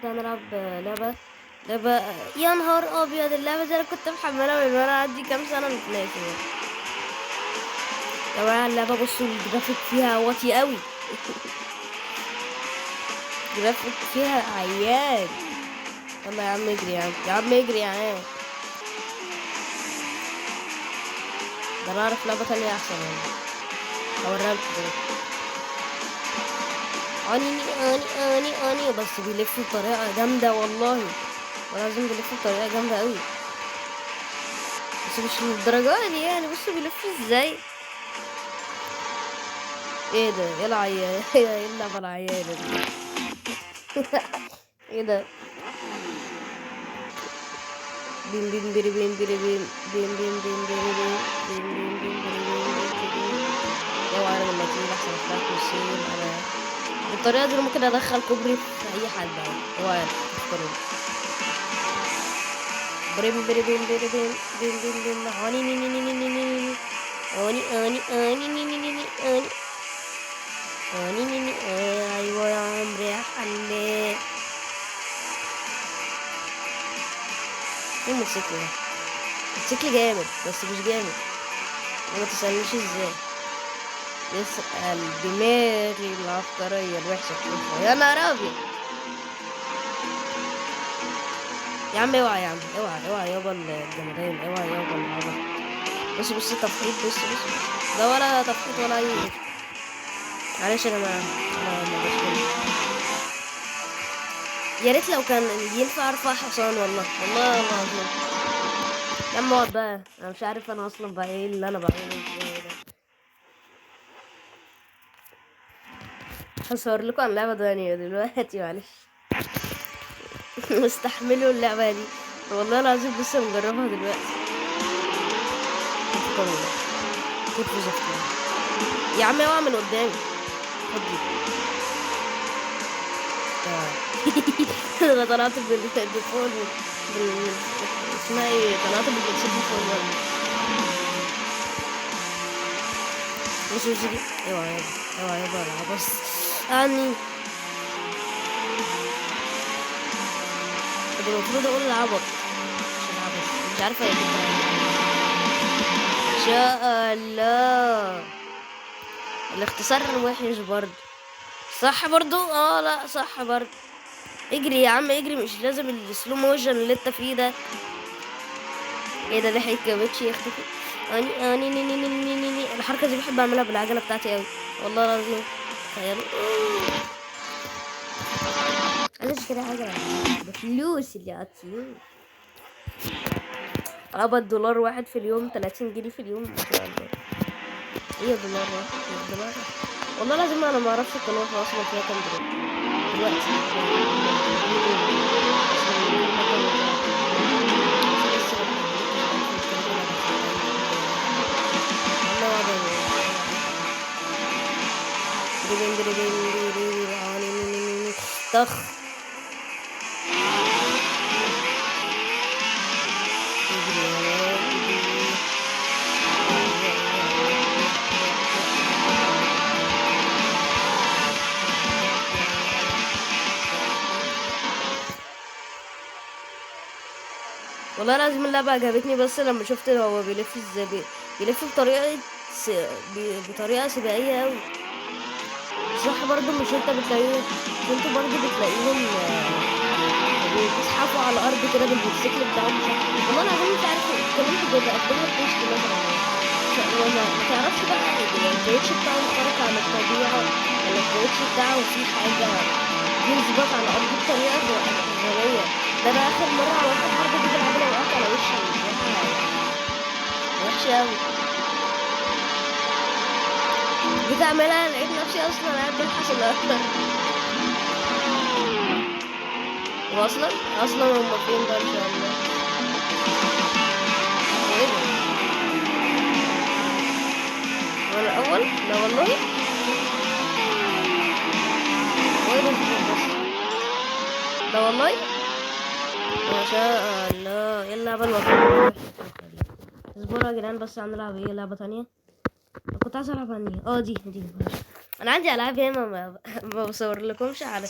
النهارده هنلعب لعبة. يا نهار ابيض، اللعبة دي انا كنت محملها من وانا عندي كام سنة، مش ناسي يعني. يا جماعة اللعبة بصوا الجرافيك فيها واطي قوي، الجرافيك فيها عيان. يلا يا عم اجري يا عم، يا عم اجري يا عم. ده انا اعرف لعبة تانية احسن والله، هوريها لكم دلوقتي. اني اني اني اني بس بيلف بطريقة جامدة والله، ولازم بيلف بطريقة جامدة قوي، بس مش للدرجة دي يعني. بصوا بيلف ازاي، ايه ده؟ ايه العيان؟ ايه اللعبة العيانة دي؟ ايه ده؟ بيم بيم بيري بيم بيري بيم بيم بيم بيم بيري بيم بيم بيم بيم بيري بيم بيم بيري بيم. اوعى انا لما تيجي احسن اطلع كرسيين. انا بالطريقة دي ممكن ادخل كوبري في اي حد عادي. اوعى تفكروا. بريم بري بيم بري بيم بيم بيم بيم. اني ني ني ني ني ني ني ني. اني اني اني ني ني ني ني اني. اني ني ني. ايوه يا عمري يا حلاق. ايه الموتوسيكل ده؟ الموتوسيكل جامد بس مش جامد، وما تسألنيش ازاي. يسأل دماغي العبقرية الوحشة بتاعتها. يا نهار ابيض يا عم، اوعى يا عم، اوعى اوعى يابا الجمدان، اوعى يابا العبط. بص بص التفحيط، بص بص بص، ده ولا تفحيط ولا اي حاجة. معلش يا جماعة انا ما بشكل. يا ريت لو كان ينفع ارفع حصان والله، والله العظيم. يا عم اقعد بقى، انا مش عارف انا اصلا بقى ايه اللي انا بعمله ازاي ده. هصور لكم عن لعبة تانية دلوقتي معلش. مستحملوا اللعبة دي والله العظيم، لسه مجربها دلوقتي. كيف زفتها يا عم، اوعى من قدامي. خد دي. انا طلعت بالفول اسمها ايه؟ طلعت بالموتوسيكل فوق الورد. بص بص دي، اوعى يابا، اوعى يابا العبس عني. طب المفروض اقول العبط مش العبس، مش عارفه ايه كده. ان شاء الله الاختصار وحش برضه، صح برضه؟ لا صح برضه. اجري يا عم اجري، مش لازم ال slow motion اللي انت فيه ده. ايه ده؟ لحق الكاوتش يختفي. اني اني ني ني ني ني ني ني. الحركه دي بحب اعملها بالعجله بتاعتي قوي والله العظيم. تخيلوا عايز اشتري عجله بفلوس اللي عطيوني. قبض دولار واحد في اليوم، 30 جنيه في اليوم، ما شاء الله. ايه دولار واحد؟ إيه دولار واحد؟ والله العظيم انا ما اعرفش القناه اصلا فيها كام دولار دلوقتي. طخ. والله العظيم اللعبة عجبتني، بس لما شفت هو بيلف ازاي، بيلف بطريقة سباقية أوي. صح برضو، مش انت بتلاقيه، مش انتوا برضو بتلاقيهم، بيزحفوا على الأرض كده بالموتوسيكل بتاعهم؟ مش عارف. والله العظيم مش عارف كمان بيبقى قدامها الكوتش مثلا، ما تعرفش بقى الكوتش بتاعهم خارق عن الطبيعة ولا الكوتش بتاعهم فيه حاجة بيظبط على الأرض بطريقة غبية. ده أنا آخر مرة عملت الحركة دي بالعجلة وقعت على وشي، وحشة أوي. جيت أعملها لقيت نفسي أصلا قاعد بلحس الأرض. هو أصلا هما فين بقى إن شاء الله؟ هو إيه ده؟ هو الأول؟ لا والله. هو إيه ده؟ بس لا والله. ما شاء الله. ايه اللعبة الوحشة دي؟ اصبروا يا جدعان بس هنلعب ايه لعبة تانية. كنت عايز العب انهي؟ دي. انا عندي العاب ياما ما بصور لكمش على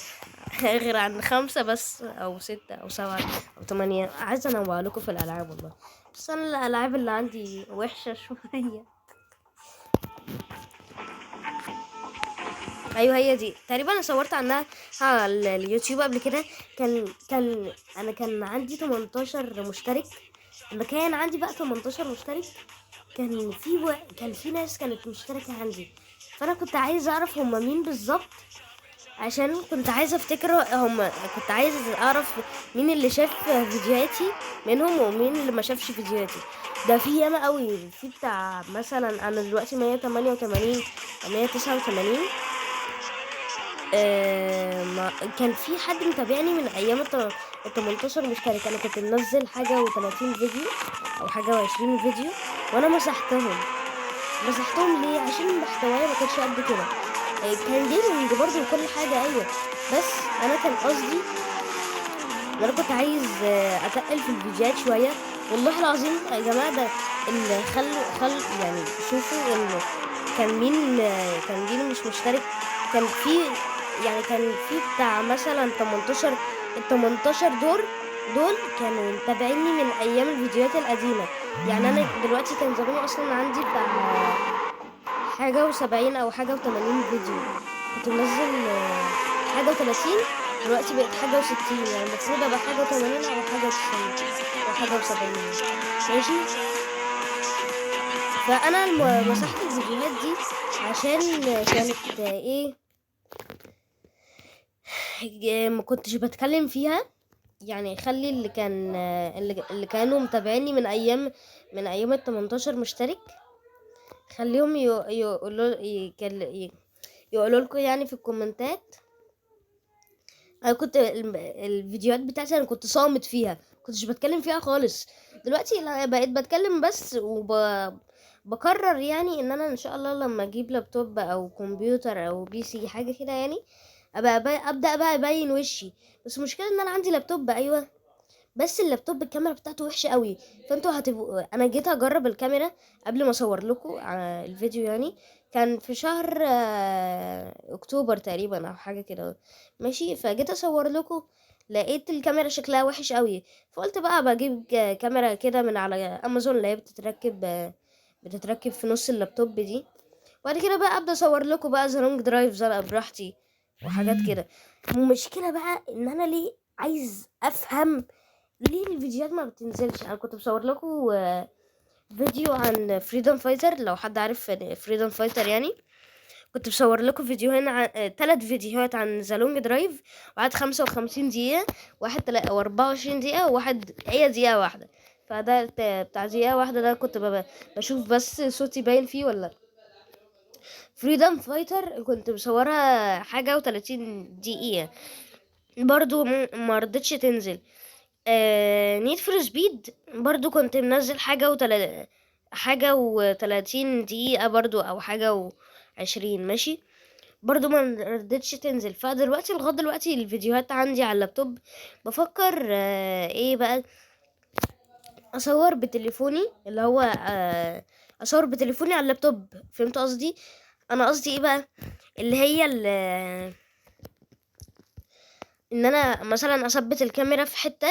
غير عن 5 بس او 6 او 7 او 8. عايز انوع لكم في الالعاب والله، بس انا الالعاب اللي عندي وحشة شوية. ايوه هي دي تقريبا انا صورت عنها على اليوتيوب قبل كده. كان انا كان عندي 18 مشترك. لما كان عندي بقى 18 مشترك كان في ناس كانت مشتركة عندي، فانا كنت عايز اعرف هما مين بالظبط، عشان كنت عايزه افتكر هما، كنت عايز اعرف مين اللي شاف فيديوهاتي منهم ومين اللي ما شافش فيديوهاتي. ده في ياما قوي، في بتاع مثلا انا دلوقتي 188 او 189. ما كان في حد متابعني من ايام ال 18 مشترك. انا كنت منزل حاجة وتلاتين فيديو او حاجة وعشرين فيديو، وانا مسحتهم. مسحتهم ليه؟ عشان محتوايا ما كانش قد كده. كان gaming برضه وكل حاجة، ايوه، بس انا كان قصدي ان انا كنت عايز اتقل في الفيديوهات شوية. والله العظيم يا جماعة ده اللي خل يعني شوفوا ان كان مين، كان مين مش مشترك. كان في يعني كان في بتاع مثلا 18، ال 18 دول كانوا متابعيني من ايام الفيديوهات القديمة. يعني انا دلوقتي كان زماني اصلا عندي بتاع حاجة وسبعين او حاجة وتمانين فيديو، كنت منزل حاجة وتلاتين، دلوقتي بقت حاجة وستين، يعني المفروض ابقى حاجة وتمانين او حاجة وتسعين او حاجة وسبعين، ماشي. فانا مسحت الفيديوهات دي عشان كانت ايه، ما كنتش بتكلم فيها. يعني خلي اللي كانوا متابعيني من ايام ال 18 مشترك، خليهم يقولوا لكم يعني في الكومنتات. انا كنت الفيديوهات بتاعتي انا كنت صامت فيها، كنتش بتكلم فيها خالص. دلوقتي لا، بقيت بتكلم بس، بكرر يعني ان انا ان شاء الله لما اجيب لابتوب او كمبيوتر او PC حاجة كده، يعني ابدا بقى ابين وشي. بس المشكلة ان انا عندي لابتوب، ايوه، بس اللابتوب الكاميرا بتاعته وحشة قوي. فانتوا هتبقوا، انا جيت اجرب الكاميرا قبل ما اصور لكم على الفيديو، يعني كان في شهر اكتوبر تقريبا او حاجة كده، ماشي. فجيت اصور لكم لقيت الكاميرا شكلها وحش قوي، فقلت بقى بجيب كاميرا كده من على امازون اللي هي بتتركب في نص اللابتوب دي، وبعد كده بقى ابدا اصور لكم بقى The Long Drive زرقاء براحتي وحاجات كده. المشكلة بقى ان انا ليه عايز افهم ليه الفيديوهات ما بتنزلش. انا كنت بصور لكم فيديو عن Freedom Fighter، لو حد عارف Freedom Fighter، يعني كنت بصور لكم فيديوهين 3 فيديوهات عن The Long Drive، واحد 55 دقيقة، واحد 24 دقيقة، وواحد هي دقيقة واحدة. فده بتاع دقيقة واحدة ده كنت بشوف بس صوتي باين فيه ولا لا. Freedom Fighter كنت مصورها حاجة وتلاتين دقيقة برضو ما رضتش تنزل. Need for Speed برضو كنت منزل حاجة وتلاتين دقيقة برضو، أو حاجة وعشرين، ماشي، برضو ما رضتش تنزل. فدلوقتي لغاية دلوقتي الفيديوهات عندي على اللابتوب. بفكر ايه بقى، اصور بتليفوني اللي هو، اصور بتليفوني على اللابتوب. فهمت قصدي؟ انا قصدي ايه بقى، اللي هي ان انا مثلا اثبت الكاميرا في حتة،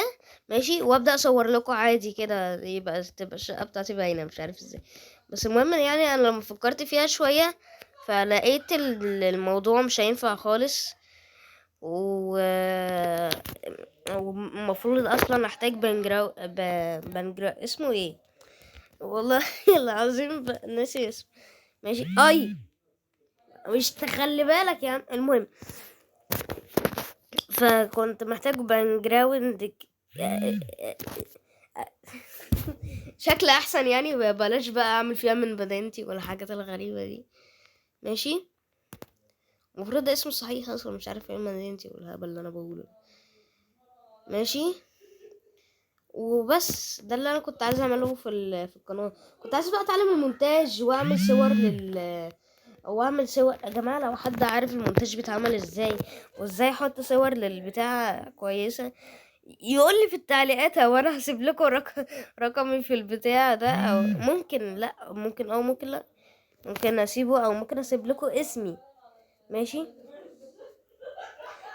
ماشي، وابدا اصور لكم عادي كده، يبقى تبقى الشقة بتاعتي باينة، مش عارف ازاي. بس المهم يعني انا لما فكرت فيها شوية فلقيت الموضوع مش هينفع خالص، ومفروض اصلا احتاج اسمه ايه والله العظيم ناسي اسمه، ماشي، اي مش تخلي بالك يا عم. المهم فكنت محتاج background شكل احسن، يعني بلاش بقى اعمل فيها من بدنتي ولا حاجات الغريبة دي، ماشي. المفروض ده اسمه صحيح اصلا، مش عارف ايه مدينتي والهبل اللي انا بقوله، ماشي. وبس ده اللي انا كنت عايزه اعمله في القناة. كنت عايزه بقى اتعلم المونتاج واعمل صور لل، واعمل صور. يا جماعة لو حد عارف المونتاج بيتعمل ازاي وازاي احط صور للبتاع كويسة يقول لي في التعليقات، او انا هسيب لكم رقمي في البتاع ده، او ممكن لا، ممكن او ممكن لا، ممكن اسيبه او ممكن اسيب لكم اسمي، ماشي.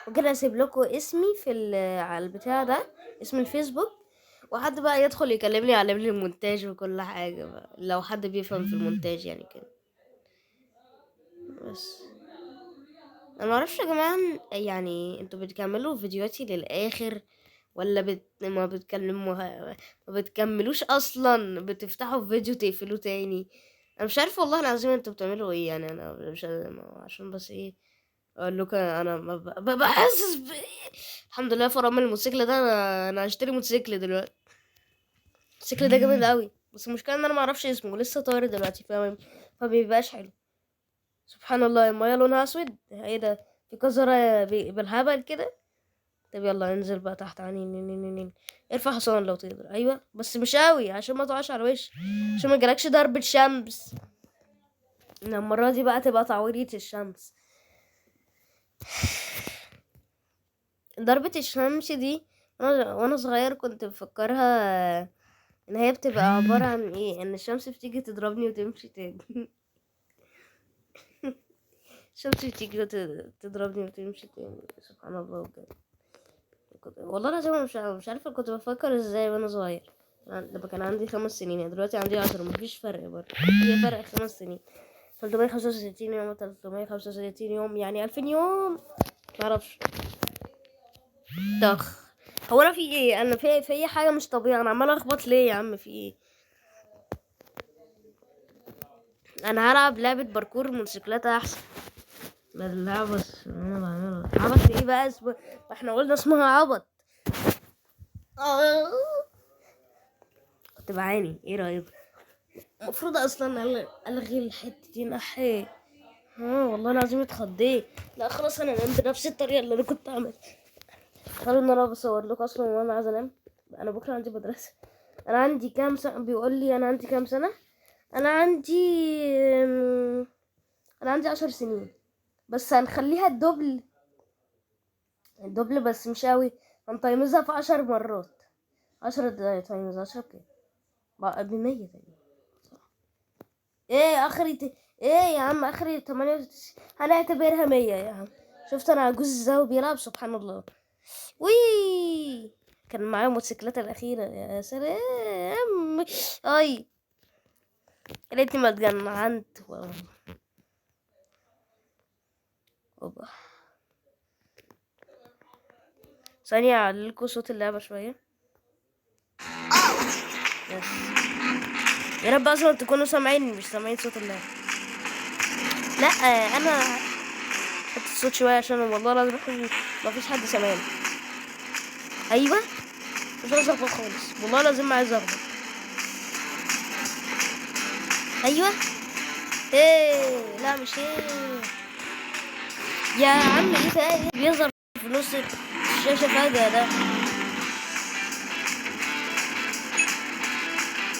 ممكن اسيب لكم اسمي في على البتاع ده، اسم الفيسبوك، وحد بقى يدخل يكلمني يعلمني المونتاج وكل حاجة بقى، لو حد بيفهم في المونتاج يعني كده. بس انا معرفش يا جماعة، يعني انتوا بتكملوا فيديوهاتي للاخر ولا ما بتكلموها، ما بتكملوش اصلا، بتفتحوا فيديو تقفلوه تاني؟ انا مش عارفه والله العظيم انتوا بتعملوا ايه يعني. انا مش عشان بس ايه اقول لكم، انا بحسس الحمد لله فرامل الموتوسيكل ده. انا هشتري موتوسيكل دلوقتي. الموتوسيكل ده جامد قوي، بس المشكلة ان انا ما اعرفش اسمه، لسه طاير دلوقتي فبيبقاش حلو. سبحان الله، المية لونها اسود، ايه ده؟ في كزرة بالهبل كده. طب يلا انزل بقى تحت. عني ارفع حصان لو تقدر. ايوه بس مش قوي عشان ما تقعش على الوش، عشان ما يجيلكش ضربة شمس. المرة دي بقى تبقى تعويرية الشمس. ضربة الشمس دي وانا صغير كنت بفكرها ان هي بتبقى عبارة عن ايه، ان الشمس بتيجي تضربني وتمشي تاني. الشمس بتيجي تضربني وتمشي تاني. سبحان الله بجد. والله العظيم أنا مش عارفة كنت بفكر ازاي وانا صغير، لما كان عندي 5 سنين، يعني دلوقتي عندي 10، مفيش فرق برضه، هي فرق 5 سنين. 365 يوم، 365 يوم، يعني 2000 يوم، معرفش. طخ. هو انا في ايه؟ انا في اي حاجة مش طبيعية. انا عمال اخبط ليه يا عم؟ في ايه؟ انا هلعب لعبه باركور موتوسيكلات احسن. العبط اللي انا بعمله عبط ايه بقى؟ احنا قلنا اسمها عبط. كنت بعاني. ايه رايك؟ المفروض اصلا الغي الحتة دي. نحي. والله العظيم اتخضيت. لا خلاص انا انام بنفس الطريقة اللي انا كنت عاملها. خلوا ان انا بصور لكم اصلا وانا عايزه انام. انا بكره عندي مدرسه. انا عندي كام سنة؟ بيقول لي انا عندي كام سنة؟ انا عندي 10 سنين، بس هنخليها ال double، ال double بس مش قوي، هنتايمزها في 10 مرات. 10 times 10 بكام؟ بقى ب100 تقريبا. ايه اخري ايه يا عم؟ اخري 98، هنعتبرها 100 يا عم. شفت انا عجوز ازاي وبيلعب؟ سبحان الله. وي كان معايا الموتوسيكلات الاخيرة. يا سلام. اي يا ريتني ما اتجننت. اوبا ثانية اعللكوا صوت اللعبة شوية. بس يا رب اصلا تكونوا سامعين، مش سامعين صوت اللعبة. لا انا حط الصوت شوية عشان والله العظيم ما فيش حد سامعني. ايوه مش عايز اخبط خالص، والله العظيم ما عايز اخبط. ايوه ايه، لا مش ايه يا عم، ايه ده بيظهر في نص الشاشة فجأة ده؟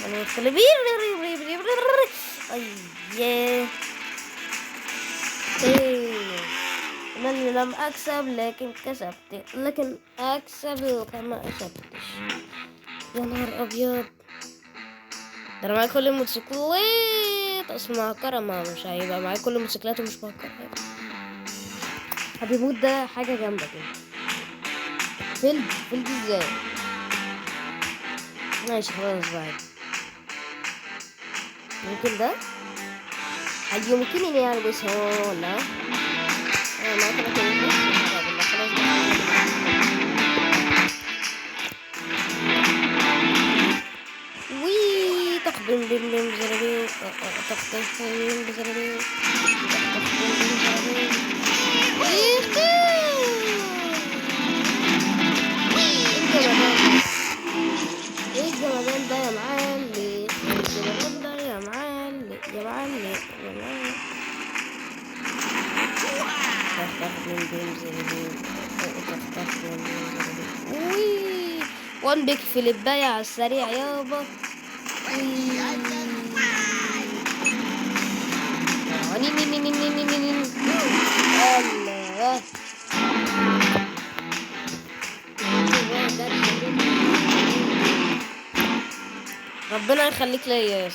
يعني ايه انا لم اكسب لكن كسبت، لكن اكسب لكن ما كسبتش. يا نهار ابيض، ده انا معايا كل الموتوسيكلات. اصل مهكره، ما مش هيبقى معايا كل الموتوسيكلات ومش مهكره. حبيبوت ده حاجة جامدة كده. فيلد فيلد ازاي؟ ماشي خلاص بعد ممكن ده هل يمكنني يعني بسهولة؟ انا معايا 3 بس خلاص. وي طخ بيم بيم بيم زربي، طخ طخ بيم زربي، طخ طخ بيم بيم زربي. ايه الجمدان ده يا معلم؟ ايه الجمدان ده يا معلم؟ يا معلم يا معلم. طخ طخ بيم بيم زربي، طخ طخ بيم بيم زربي. وي one big flip اية على السريع يابا. الله ربنا يخليك ليا يا